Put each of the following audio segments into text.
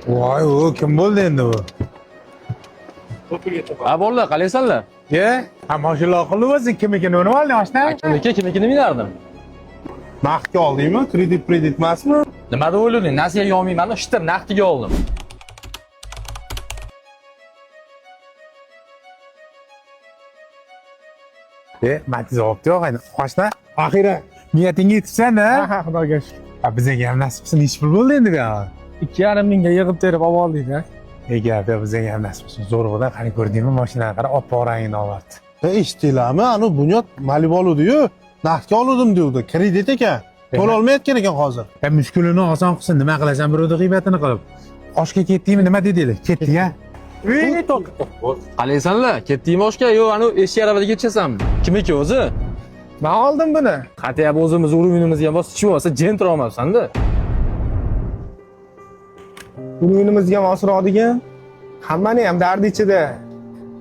Voy, u kim bo'ldi endi bu? Ha bolalar, qalaysanlar? E, ha mashina qilib o'zing kim ekanini bilib olding oshna? Kimniki, kimnikini minardim. Naqdga oldingmi? Kredit kredit emasmi? Nima deb o'ylading? Nasiyaga olmayman, shitir naqdiga oldim. E, Matiz olibdi yo'q endi. Oshna, oxiri niyatingga yetibsan-a? Ha, xudoga shukur. Ha, bizga ham nasib qilsin, nechi pul bo'ldi endi bu yog'i? 2,5 mingga yig'ib terib olib oldik-da. E, gap yo'q, bizga ham nasib qilsin. Zo'rg'ida qani ko'rdingmi, mashinani qara, oppoq rangini olyapti. E, eshitdinglarmi? Anu Bunyod Malibu oluvdi-yu, naqdga oluvdim devdi. Kredit ekan. To'la olmayotgan ekan hozir. E, mushkulini oson qilsin, nima qilasan birovni g'iybatini qilib. Oshga ketdingmi, nima dedinglar? Ketdik, a? Qalaysanlar? Ketdingmi oshga? Yo'q, anu eshik aravada ketasanmi? Kimniki o'zi? Men oldim buni. Qatiyab o'zimiz uruvinimizga bosib tushib olsa, jentra olmabsan-da. Uyimizga mosroq degan hammani ham dardi ichida.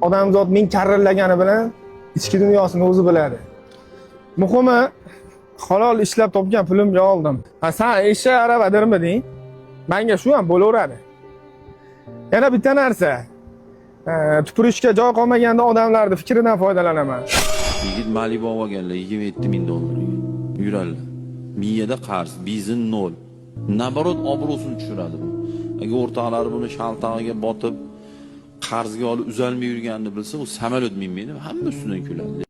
Odamzod ming karillagani bilan ichki dunyosini o'zi biladi. Muhimi halol ishlab topgan pulimga oldim. Ha, san eshak arava dermiding? Menga shu ham bo'laveradi. Yana bitta narsa. Tupurishga joy qolmaganda odamlarni fikridan foydalanaman. Yigit Malibu olganlar 27 ming dollarga. Yuradilar. Miyada qarz, bizin nol. Naborot obro'sini tushiradi bu. Agar o'rtoqlari buni shaltag'iga botib, qarzga olib uzalmay yurganini bilsa, u samolyot minmaydi, hamma ustidan kuladi.